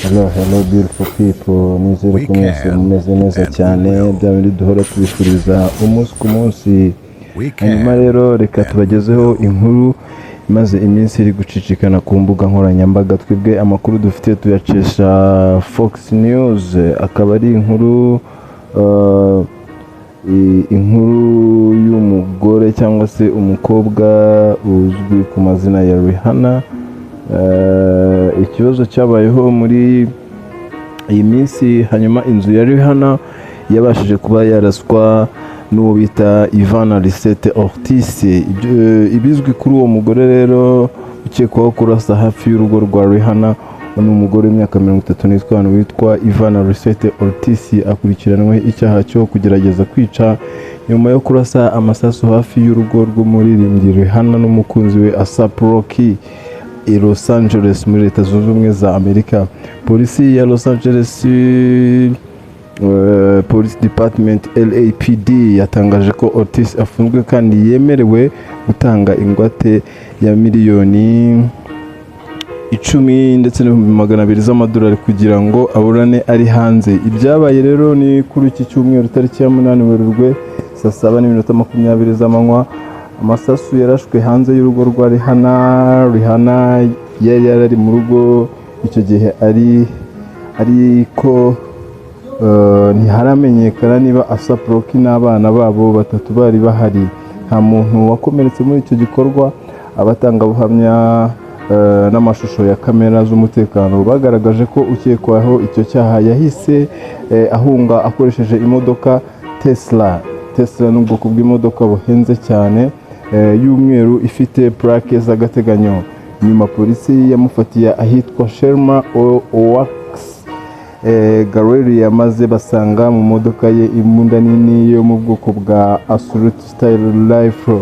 Hello, hello, beautiful people. Nizere We ko mwese can mumeze neza and we cyane, will. bya bindi duhora tubifuriza umunsi ku munsi. We Hanyuma can rero reka and we tubagezeho will. inkuru imaze iminsi iri gucicikana ku mbuga nkoranyambaga. Twebwe amakuru dufite tuyacesha Fox News, akaba ari inkuru inkuru y'umugore cyangwa se umukobwa uzwi ku mazina ya Rihanna. Ikibazo cyabayeho muri iyi minsi, hanyuma inzu ya Rihanna yabashije kuba yaraswa n'uwo bita Ivana Lisette Ortiz. Ibizwi kuri uwo mugore rero ukekwaho kurasa hafi y'urugo rwa Rihanna ni umugore w'imyaka 35 witwa Ivana Lisette Ortiz, akurikiranweho icyaha cyo kugerageza kwica nyuma yo kurasa amasasu hafi y'urugo rw'umuririmbyi Rihanna n'umukunzi we ASAP Rocky i Los Angeles muri Leta Zunze Ubumwe za Amerika. Polisi ya Los Angeles, Police Department, LAPD, yatangaje ko Ortiz afunzwe kandi yemerewe gutanga ingwate ya miliyoni 10 ndetse n'200,000 z'amadolari kugira ngo aburane ari hanze. Ibyabaye rero ni kuri iki cyumweru, tariki ya 8 Werurwe, saa 7:20 z'amanywa. Amasasu yarashwe hanze y'urugo rwa Rihanna. Rihanna yari yarari mu rugo icyo gihe, ari ariko ntiharamenyekana niba ASAP Rocky n'abana babo batatu bari bahari. Nta muntu wakomeretse muri icyo gikorwa. Abatangabuhamya n'amashusho ya kamera z'umutekano bagaragaje ko ukekwaho icyo cyaha yahise ahunga akoresheje imodoka Tesla. Tesla ni ubwoko bw'imodoka buhenze cyane, y'umweru ifite plaque z'agateganyo. Nyuma polisi yamufatiye ahitwa Sherman Oaks Galleria, maze basanga mu modoka ye imbunda nini yo mu bwoko bwa Assault Style Rifle.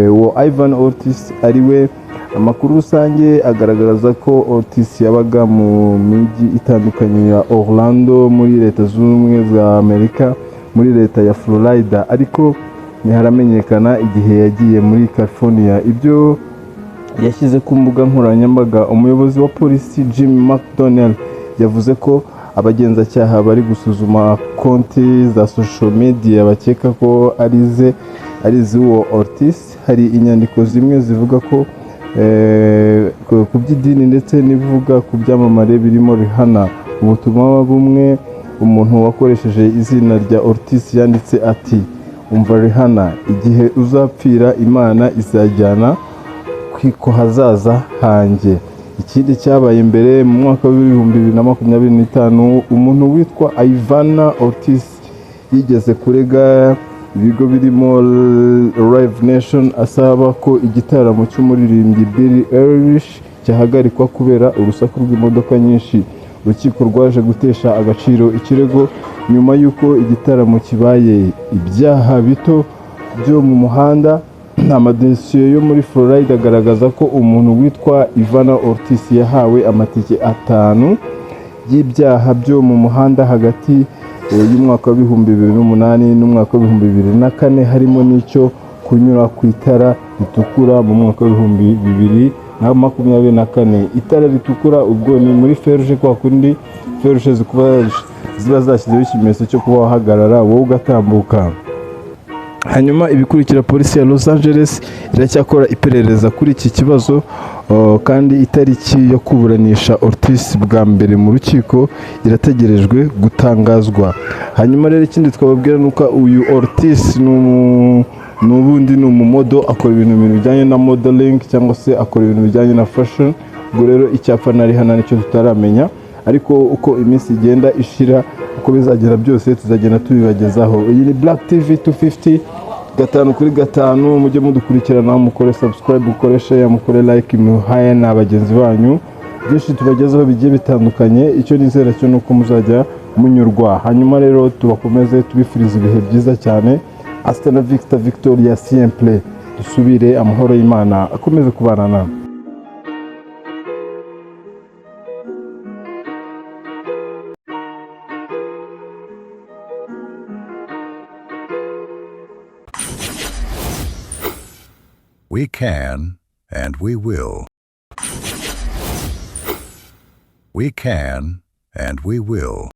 Uwo Ivan Ortiz ari we. Amakuru rusange agaragaza ko Ortiz yabaga mu mijyi itandukanye ya Orlando muri Leta Zunze Ubumwe za Amerika, muri leta ya Florida, ariko ntiharamenyekana igihe yagiye muri California. Ibyo yashyize ku mbuga nkoranyambaga. Umuyobozi wa polisi Jim McDonnell yavuze ko abagenzacyaha bari gusuzuma konti za social media bakeka ko ari ze, ari iz'uwo Ortiz. Hari inyandiko zimwe zivuga ko ku by'idini ndetse n'ibivuga ku byamamare birimo Rihanna. Ubutumwa bumwe umuntu wakoresheje izina rya Ortiz yanditse ati: "Umva Rihanna, igihe uzapfira Imana izajyana ku hazaza hanjye." Ikindi cyabaye mbere mu mwaka wa 2025, umuntu witwa Ivana Ortiz yigeze kurega ibigo birimo Live Nation, asaba ko igitaramo cy'umuririmbyi Billie Eilish cyahagarikwa kubera urusaku rw'imodoka nyinshi. Urukiko rwaje gutesha agaciro ikirego nyuma y'uko igitaramo kibaye. Ibyaha bito byo mu muhanda. Amadosiye yo muri Florida agaragaza ko umuntu witwa Ivana Ortiz yahawe amatike atanu y'ibyaha byo mu muhanda hagati y'umwaka wa 2008 n'umwaka wa 2004, harimo n'icyo kunyura ku itara ritukura mu mwaka wa 2024. Itara ritukura ubwo ni muri feruje, kwa kundi feruje ziba zashyizeho ikimenyetso cyo kuba wahagarara, wowe ugatambuka. Hanyuma ibikurikira, polisi ya Los Angeles iracyakora iperereza kuri iki kibazo, kandi itariki yo kuburanisha Ortiz bwa mbere mu rukiko irategerejwe gutangazwa. Hanyuma rero ikindi twababwira ni uko uyu Ortiz ni ubundi ni umu model, akora ibintu bijyanye na modeling cyangwa se akora ibintu bijyanye na fashion. Ubwo rero icyapfa na Rihanna nicyo tutaramenya, ariko uko iminsi igenda ishira, uko bizagera byose tuzagenda tubibagezaho. Iyi ni Black TV 250, gatanu kuri gatanu. Mujye mudukurikirana, mukore subscribe, mukore share, mukore like, muhaye na bagenzi banyu. Byinshi tubagezaho bigiye bitandukanye. Icyo nizera cyo ni uko muzajya munyurwa. Hanyuma rero tubakomeze tubifuriza ibihe byiza cyane. Hasta la vista, victoria siempre. Dusubire, amahoro y'Imana akomeze kubana namwe. We can and we will. We can, and we will.